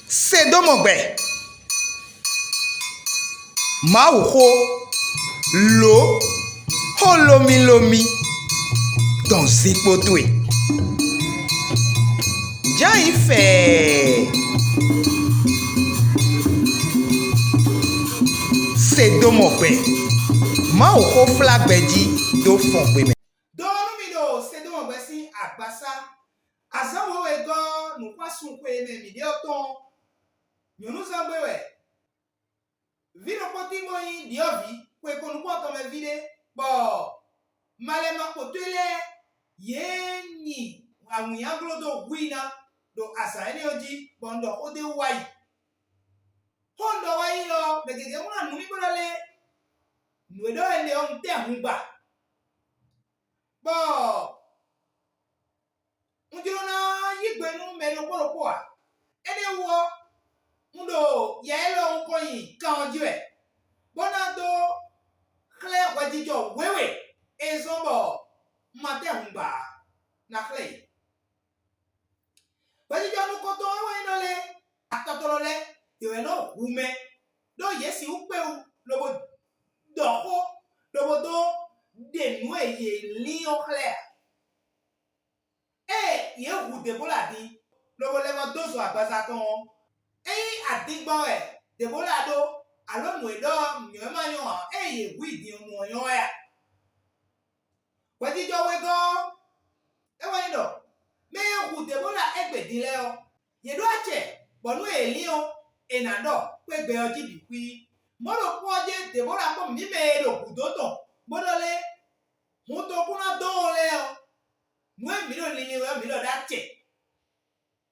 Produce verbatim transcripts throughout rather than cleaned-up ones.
Se dó mɔ gbɛ. Mawuxó, lǒ, xó lómílómí dɔn zinkpo towe. Jǎ nyí fɛɛ. Se dó mɔ gbɛ. Mawuxó flá gbɛ jí dó fɔn gbe mɛ. Dɔɔ nú mi ɖo Sedɔ́mɔgbɛ sín agbasá, azǎn wěwe gɔ́ nǔxwásúnxwe e mɛ mǐ ɖe ɔ́ tɔn. Nyɔ̌núzɔ́gbé wɛ. Vǐ ɖokpó tín bó nyí ɖyɔ̌vǐ xwe ko nukún tɔn mɛ ví ɖé, bɔ malɛma kpotɔ́ lɛ́ɛ yě nyi awǐnnyaglo dó hu i ná ɖo azǎn énɛ́ ɔ́ jí, bɔ un ɖɔ xó d'é wú wá yi. Xó un ɖɔ wá yi ɔ́, mɛ gěgé wlán nǔ n'i bó ɖɔ lé, nǔ e ɖɔ wɛ un ɖe ɔ́, un tɛ́ hun gba, bɔ un jló ná yí gbe nú mɛ ɖokpó ɖokpó ǎ. Énɛ́ wú ɔ́, un ɖo yɛ élɔ́ nukɔn nyi kan ɔ́ jí wɛ, bó ná dó xlɛ́ hwɛjijɔ wěwe e zɔ́n bɔ un ma tɛ́ hun gba ǎ, ná xlɛ́ yě. Hwɛjijɔ nukɔntɔn ɔ́ wɛ nyí nɔ lɛ́ɛ, atɔtɔlɔ lɛ́ɛ, yě wɛ nɔ hu mɛ, ɖó yě sixú kpé wú, lobo ɖɔ xó, lobo dó ɖe nǔ e yě lin ɔ́ xlɛ́ ǎ. Ée yě hu Debóla din, lobo lɛ́ vɔ́ dó zo agbaza tɔn ɔ́, é nyí adingbɔ́ wɛ Debóla ɖó, alǒ nǔ e ɖɔ ɔ́ nyɔ̌ ma nyɔ́ ǎ, ée yě hu i din ɔ́, nǔ ɔ́ nyɔ́ wɛ a? Hwɛjijɔ wegɔ́ ɔ́, é wɛ nyí ɖɔ mɛ e hu Debóla égbé din lɛ́ɛ ɔ́, yě ɖó acɛ, bɔ nú yě lin ɔ́, è nǎ ɖɔ xwé gbɛ ɔ́ jí bǐ xwíí. Mɔ̌ ɖokpó ɔ́ jɛ́n Debóla kpó mǐ mɛ e ɖo gǔdo tɔn, bó ɖɔ lé, hun tɔn kún ná dó ó lɛ́ɛ ɔ́, nǔ e mǐ ɖo linlin wɛ ɔ́, mǐ ɖɔ ɖó acɛ.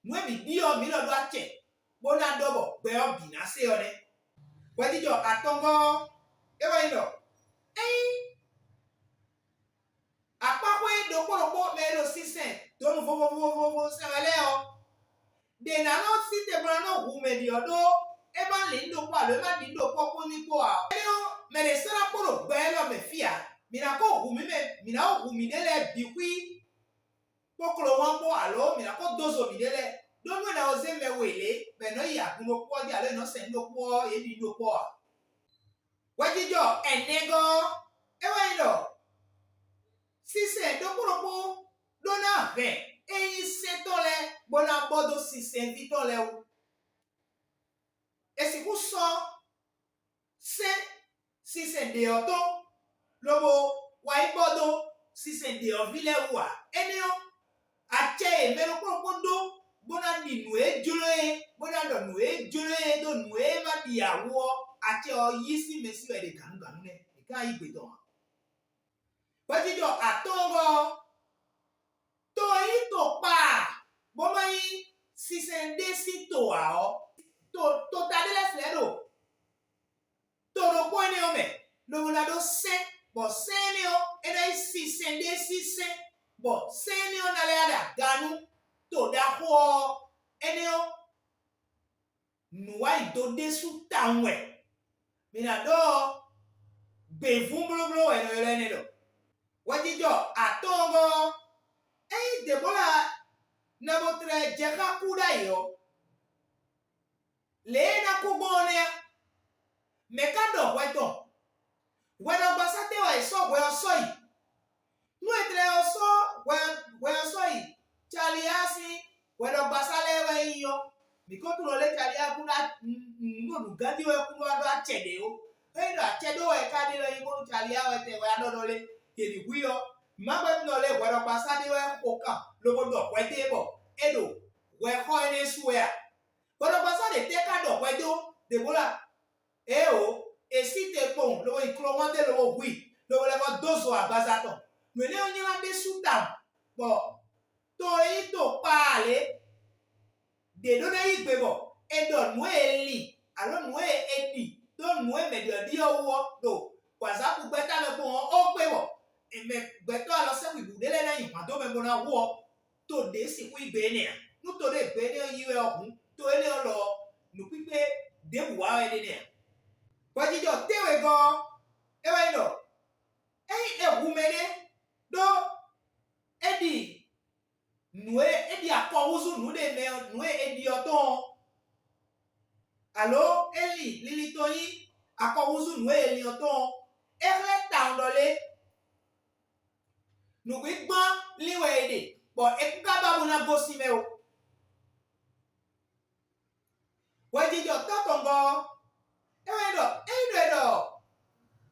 Nǔ e mǐ ɖi ɔ́, mǐ lɔ ɖó acɛ, bó ná ɖɔ bɔ gbɛ ɔ́ bǐ ná se ɔ́ nɛ́. Hwɛjijɔ atɔngɔ́ ɔ́, é wɛ nyí ɖɔ: ényí akpáxwé ɖokpó ɖokpó mɛ e ɖo sinsɛn donu vovovo sɛn wɛ lɛ́ɛ ɔ́, ɖě ná nɔ sí te bó ná nɔ hu mɛ ɖi ɔ́ ɖó é má lin nǔ ɖokpó alo é má ɖi nǔ ɖokpó kpó ní kpó ǎ ɔ́, énɛ́ ɔ́, mɛ ɖě sɔ́ ná kpo ɖo gbɛ élɔ́ mɛ fí ǎ. Mǐ ná ko hu mǐ mɛ, mǐ ná ko hu mǐɖée lɛ́ɛ bǐ xwí kpóklo hɔn kpó alo mǐ ná ko dó zo mǐɖée lɛ́ɛ, ɖó nú è nǎ ko zé mɛ we lě bɔ è nɔ́ yi agun ɖokpó ɔ́ jí alo è nɔ́ sɛn nǔ ɖokpó ɔ́, yě ɖi nǔ ɖokpó ǎ. Hwɛjijɔ ɛnɛgɔ́ ɔ́, é wɛ nyí ɖɔ sinsɛn ɖokpó ɖokpó ɖó ná hɛn é nyí sɛ́n tɔn lɛ́ɛ bó ná bɔ dó sinsɛnví tɔn lɛ́ɛ wú. È sixú sɔ́ sɛ́n sinsɛn ɖě ɔ́ tɔn, lobo wá yi bɔ dó sinsɛn ɖě ɔ́ ví lɛ́ɛ wú ǎ. Énɛ́ ɔ́, acɛ e mɛ ɖokpó ɖokpó ɖó bó ná ɖi nǔ e jló e, bó ná ɖɔ nǔ e jló e ɖó nǔ e ma ɖi ǎ wú ɔ́, acɛ ɔ́ yí sín mɛ sí wɛ è ɖe gǎnugǎnu nɛ́, è ka yí gbe tɔn ǎ. Hwɛjijɔ atɔ́ɔ́ngɔ́ ɔ́, to e nyí to kpaa, bó ma nyí sinsɛn ɖé sín to ǎ ɔ́, to tota ɖé lɛ́ɛ flɛ́ ɖo to ɖokpó énɛ́ ɔ́ mɛ, lobo ná ɖó sɛ́n, bɔ sɛ́n énɛ́ ɔ́, é ná nyí sinsɛn ɖé sín sɛ́n, bɔ sɛ́n énɛ́ ɔ́ ná lɛ́ wá ɖo aga nú to ɖaxó ɔ́. Énɛ́ ɔ́, nǔ wa yi do ɖésú tawun wɛ. Mǐ ná ɖɔ ɔ́, gběvún blóbló wɛ è nɔ ylɔ́ énɛ́ ɖɔ. Hwɛjijɔ atɔ́ɔ́ngɔ́ ɔ́, ényí Debóla ná bó tlɛ jɛ xá kú ɖ'ayǐ ɔ́, lě e é ná kú gbɔn ɔ́ nɛ́ á. Mɛ̌ ka ɖɔ hwɛ tɔn? Hwɛɖɔgbasá tɛ́ wɛ è sɔ́ hwɛ ɔ́ sɔ́ yi? Nú è tlɛ ɔ́ sɔ́ hwɛ hwɛ ɔ́ sɔ́ yi, Caliá sín hwɛɖɔgbasá lɛ́ɛ wɛ é nyí ɔ́, mǐ ko tunwun lé Caliá kún ɖó nǔ ɖo nǔgán jí wɛ kún ɖó wá ɖó acɛ ɖě ó. Ényí ɖɔ acɛ ɖó wɛ é ka ɖe lɔ nyí bónú Caliá wɛ tɛn wɛ a ɖɔ ɖɔ lé, yě ní hu i ɔ́, má gbɛ́ tunwun lé hwɛɖɔgbasá ɖé wɛ xo kan lobo ɖɔ hwɛ dó e bɔ é ɖo hwɛ xɔ énɛ́ su wɛ a? Hwɛɖɔgbasá ɖě tɛ́ ka ɖɔ hwɛ dó Debóla? Éeǒ, è sí te kpowun lobo yi klɔ́nwándé lobo hu i, lobo lɛ́ vɔ́ dó zo agbaza tɔn. Nǔ énɛ́ ɔ́ nylá ɖésú tawun, bɔ to e nyí to kpaa lě ɖě ɖó ná yí gbe bɔ è ɖɔ nǔ e è lin alo nǔ e è ɖi dó nǔ e mɛ ɖě ɔ́ ɖi ɔ́ wú ɔ́ ɖo wǎzákú gbɛ́ta mɛ kpowun ɔ́ ó kpé bɔ è mɛ gbɛtɔ́ alɔ sɛ́xwǐbǔ ɖé lɛ́ɛ ná nyi hwǎn dó mɛ bó ná hu ɔ́, to ɖě sixú yí gbe énɛ́ ǎ. Nú to ɖé gbe énɛ́ ɔ́ yí wɛ ɔ́ hǔn, to énɛ́ ɔ́ lɔ ɔ́, nǔkpíkpé ɖěbǔ wa wɛ ɖ'é nɛ́ ǎ. Hwɛjijɔ tɛ́nwegɔ́ ɔ́, é wɛ nyí ɖɔ ényí è hu mɛɖé ɖó é ɖi nǔ e é ɖi akɔ húzú nǔ ɖé mɛ ɔ́, nǔ e è ɖi ɔ́ tɔn ɔ́, alo é lin linlin tɔn nyí akɔhúzú nǔ e è lin ɔ́ tɔn ɔ́, é xlɛ́ tawun ɖɔ lé. Nǔgbígbán lín wɛ è ɖe, bɔ è kún ka ba bó ná gosín mɛ ó. Hwɛjijɔ tɔ́ tɔn gɔ́ ɔ́, é wɛ ɖɔ ényí ɖɔ è ɖɔ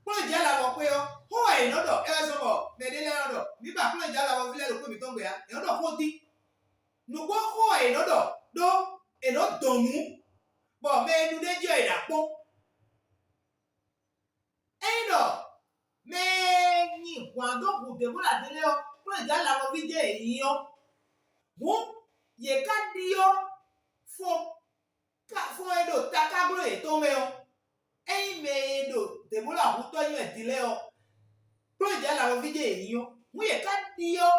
kplɔ́njɛ̌ alavɔxwé ɔ́, xó wɛ è nɔ́ ɖɔ, é wɛ zɔ́n bɔ mɛɖé lɛ́ɛ nɔ ɖɔ mǐ ba kplɔ́njɛ̌ alavɔví lɛ́ɛ ɖo xwé mǐtɔn gbe ǎ; è nɔ́ ɖɔ xó dín. Nǔgbó xó wɛ è nɔ́ ɖɔ ɖó è nɔ́ dɔn nǔ, bɔ mɛ e ɖu ɖ'é jí ɔ́ è nǎ kpɔ́n. Ényí ɖɔ mɛ e nyi hwǎn dó hu Debóla din lɛ́ɛ ɔ́, kplɔ́njɛ̌ alavɔví jɛ́n yě nyí ɔ́, hǔn yě ká ɖyɔ́ fɔn fɔn e ɖo takágló yětɔn mɛ ɔ́. Ényí mɛ e ɖo Debóla hutɔ́ nyí wɛ din lɛ́ɛ ɔ́, kplɔ́njɛ̌ alavɔví jɛ́n yě nyí ɔ́, hǔn yě ká ɖyɔ́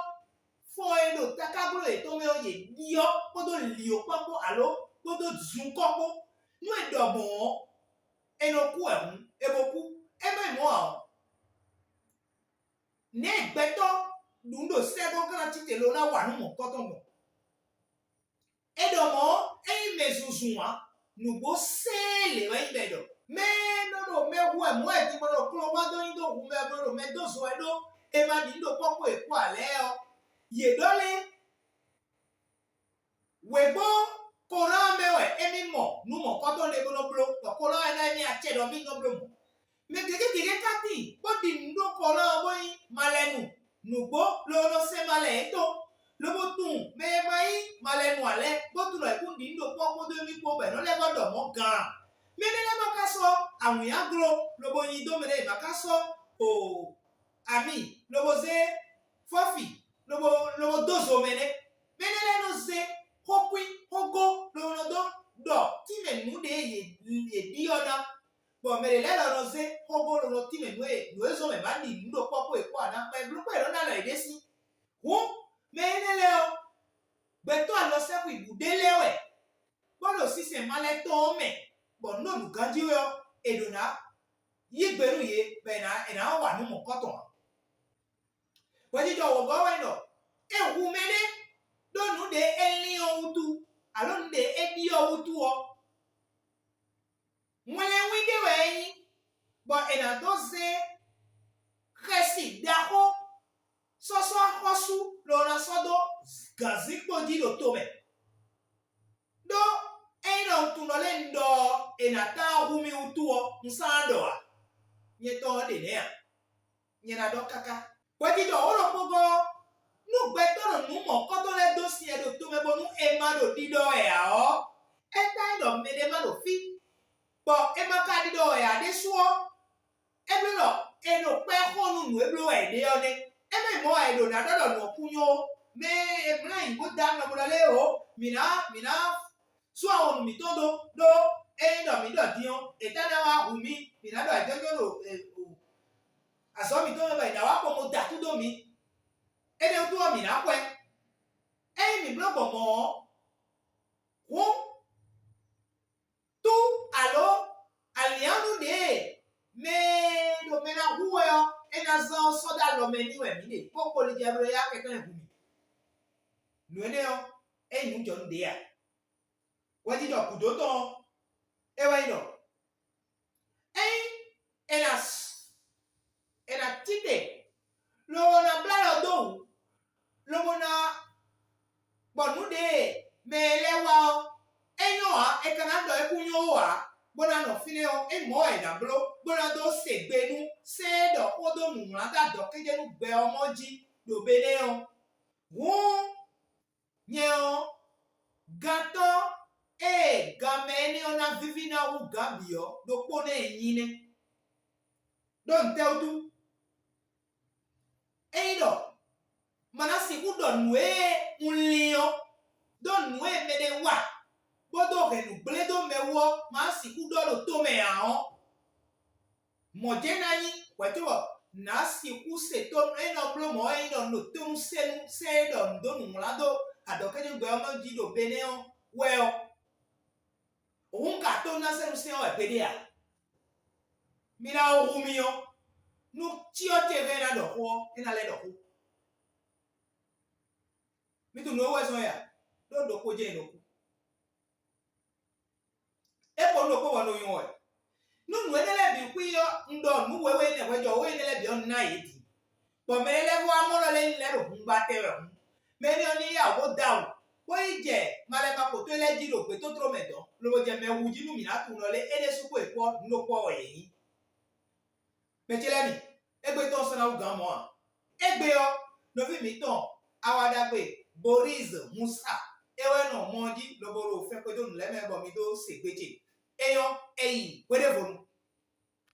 fɔn e ɖo takágló yětɔn mɛ ɔ́, yě ɖyɔ́ kpódó lyǒkpɔ́ kpó alo kpódó zunkɔ́ kpó. Nú è ɖɔ mɔ̌ ɔ́, è nɔ kú wɛ hǔn, è bo kú. É mɛ mɔ̌ ǎ ɔ́, nɛ̌ gbɛtɔ́ ɖu nǔ ɖo sɛ́gɔ́ ká ná cí te lo ná wa nǔ mɔ̌kɔtɔn gbɔn? È ɖɔ mɔ̌, ényí mɛ zunzun ǎ, nǔgbó sɛ́n lě wɛ nyí bɔ è ɖɔ. Mɛ e nɔ ɖo mɛ hu wɛ mɔ̌ wɛ din bɔ ɖo klɔ́nwá dó nyi dó hu mɛ bɔ ɖo mɛ dó zo wɛ ɖó è ma ɖi nǔ ɖo kpɔ́kpɔ́ è kpó ǎ lɛ́ɛ ɔ́, yě ɖɔ lé? Wěgbɔ́ Koran ɔ́ mɛ wɛ émí mɔ nǔ mɔ̌kɔtɔn ɖé bó nɔ́ bló, bɔ Koran ɔ́ ná émí acɛ ɖɔ mì nɔ bló mɔ̌. Mɛ gěgé gěgé ka tíin bó ɖi nǔ ɖó Koran ɔ́ bó nyí malɛnu, nǔgbó, lobo nɔ sɛn malɛ yětɔn, lobo tunwun mɛ e ma nyí malɛnu ǎ lɛ́ɛ, bó tunwun ɖɔ è kún ɖi nǔ ɖo kpɔ́ kpódó émí kpó bɔ è nɔ́ lɛ́ vɔ́ ɖɔ mɔ̌ gaan. Mɛ énɛ́ lɛ́ɛ ma ka sɔ́ awǐnnya gló, lobo nyi dó mɛ ɖé, è ma ka sɔ́ o ami, lobo zé fɔ́fi, lobo lobo dó zo mɛ nɛ́. Mɛ énɛ́ lɛ́ɛ nɔ zé xókwín xógó, lobo nɔ dó ɖɔ tínmɛ nǔ ɖě yě yě ɖi ɔ́ ná, bɔ mɛ ɖě lɛ́ɛ lɔ nɔ zé xógó lobo nɔ tínmɛ nǔ e nǔ e zɔ́n mɛ ma ɖi nǔ ɖo kpɔ́ kpó è kpɔ́ ǎ ná kpɛ́ bló kpó è nɔ́ ná lɔ yě ɖésú. Hǔn mɛ énɛ́ lɛ́ɛ ɔ́, gbɛtɔ́ alɔsɛ́xwǐ bǔ ɖé lɛ́ɛ wɛ, bó ɖo sinsɛn malɛ tɔn ɔ́ mɛ, bɔ nǔ ɖo nǔ ganjí wɛ ɔ́, è ɖǒ ná yí gbe nú yě, bɔ è nǎ è nǎ wa nǔ mɔ̌kɔtɔn ǎ. Hwɛjijɔ wǒgɔ́ wɛ ɖɔ è hu mɛɖé ɖó nǔ ɖě é lin ɔ́ wútu, alo nǔ ɖě é ɖi ɔ́ wútu ɔ́, wlɛ́nwín ɖé wɛ é nyí, bɔ è nǎ dó zé xɛsi ɖaxó sɔ́sɔ́ axɔ́sú lɔ ná sɔ́ dó gǎnzíkpo jí ɖo tomɛ. Ɖó ényí ɖɔ un tunwun ɖɔ lě un ɖɔ ɔ́, è nǎ táan hu mì wútu ɔ́, un sán ɖɔ ǎ; nyɛ tɔn ɔ́ ɖe nɛ̌ ǎ; nyɛ ná ɖɔ káká. Hwɛjijɔ wǒ ɖokpó gɔ́ ɔ́, nú gbɛtɔ́ ɖo nǔ mɔ̌kɔ́tɔn lɛ́ɛ dó sin ɛ ɖo tomɛ bónú è ma ɖo ɖiɖɔ wɛ ǎ ɔ́, é ka nyí ɖɔ mɛɖé ma ɖo fí, bɔ è ma ka ɖiɖɔ wɛ ǎ ɖésú ɔ́, é bló ɖɔ è ɖo kpɛ́ xo nú nǔ e bló wɛ è ɖe ɔ́ nɛ́. É mɛ mɔ̌ wɛ è ɖo ná ɖɔ ɖɔ nǔ ɔ́ kún nyɔ́ ó. Mɛ e mlɔ́ ayǐ bó dó amlɔ bó ɖɔ lé o, mǐ ná mǐ ná sú awo nú mǐtɔn ɖó, ɖó ényí ɖɔ mǐ ɖɔ din ɔ́, è tá ná wá hu mì, mǐ ná ɖɔ ayǐjínjɔ́n ɖo azɔ̌ mǐtɔn mɛ bɔ è nǎ wá kpɔ́n bó da kú dó mǐ. Énɛ́ wútu ɔ́, mǐ ná xwɛ. Ényí mǐ bló gbɔn mɔ̌ ɔ́, hǔn tú alo alǐannu ɖě e mɛ e ɖo mɛ ná hu wɛ ɔ́, é ná zán ɔ́ sɔ́ ɖó alɔ mɛ n'i wɛ mǐ ɖe, bó kpo linjɛ bló yá kɛnklɛ́n hu mì. Nǔ énɛ́ ɔ́, é nyí nǔ jɔ nú ɖě ǎ. Hwɛjijɔ gǔdo tɔn ɔ́, é wɛ nyí ɖɔ ényí è nǎ è nǎ tínte, lobo ná blá alɔ dó wǔ, lobo ná gbɔ nǔ ɖě e mɛ e lɛ́ wá ɔ́, é nyɔ́ ǎ; è ka ná ɖɔ é kún nyɔ́ ó ǎ, bó ná nɔ fínɛ́ ɔ́, é mɔ̌ wɛ è nǎ bló, bó ná dó se gbe nú sɛ́n e ɖɔ xó dó nǔwlán dó adɔ̌kéjé nú gbɛ ɔ́ mɔ jí ɖo Benɛ́ɛ ɔ́. Hǔn nyɛ ɔ́, gantɔ́ e ganmɛ énɛ́ ɔ́ ná víví ná hú gǎn bǐ ɔ́ ɖokpó nɛ́ e nyí nɛ́. Ɖó ntɛ́ wútu? Ényí ɖɔ ma ná sixú ɖɔ nǔ e un lin ɔ́, ɖó nǔ e mɛɖé wa, bó dó hɛn nǔ gblé dó mɛ wú ɔ́, ma ná sixú ɖɔ ɖo tomɛ ǎ ɔ́, mɔ̌ jɛ́n ná nyí hwɛ̌ cóbɔ nǎ sixú se tónú é nɔ bló mɔ̌ e nyí ɖɔ un ɖo tónú se nú sɛ́n e ɖɔ nǔ dó nǔ wlán dó adɔ̌kéjɔ́gbɛ ɔ́ mɛ jí ɖo Benɛ́ ɔ́ wɛ ɔ́. Hǔn un ka tónú ná se nú sɛ́n ɔ́ wɛ gbeɖé ǎ. Mi ná hu mì ɔ́, nú cyɔ ce hɛn ná ɖɔ xó ɔ́, é ná lɛ́ ɖɔ xó. Mi tunwun nǔ e wɛ zɔ́n é a? Ɖó ɖokpó jɛ́n è nɔ kú. É kpo ɖokpó bɔ un ɖo nyɔ wɛ. Nú nǔ énɛ́ lɛ́ɛ bǐ xwí ɔ́, un ɖɔ nǔ wěwe énɛ́ hwɛjɔwú énɛ́ lɛ́ɛ bǐ ɔ́, un ná yě din. Bɔ mɛ e lɛ́ vɔ́ wá mɔ ɖɔ lɛ́ɛ nyí lɛ́ɛ ɖo hungba tɛ wɛ hǔn, mɛ énɛ́ ɔ́ ní yá wǔ bó dó awu, bó yi jɛ malɛma kpǒtɔ́ lɛ́ɛ jí ɖo gbětótló mɛ dɔ̌n, lobo jɛ mɛ wu jí nú mǐ ná tunwun ɖɔ lé é ɖésú kpó è kpɔ́ nǔ ɖokpó ɔ́ wɛ yě nyí. Mɛ ce lɛ́ɛ mi, égbé tɔn sɔ́ ná wú gǎn mɔ̌ ǎ. Égbé ɔ́, nɔví mǐtɔn awaɖagbe Boríz Musa é wɛ nɔ mɔ ɔ́ jí lobo ɖo fɛn xwedó nǔ lɛ́ɛ mɛ bɔ mi dó se gbe ce. É nyɔ́, é yi hweɖěvonu.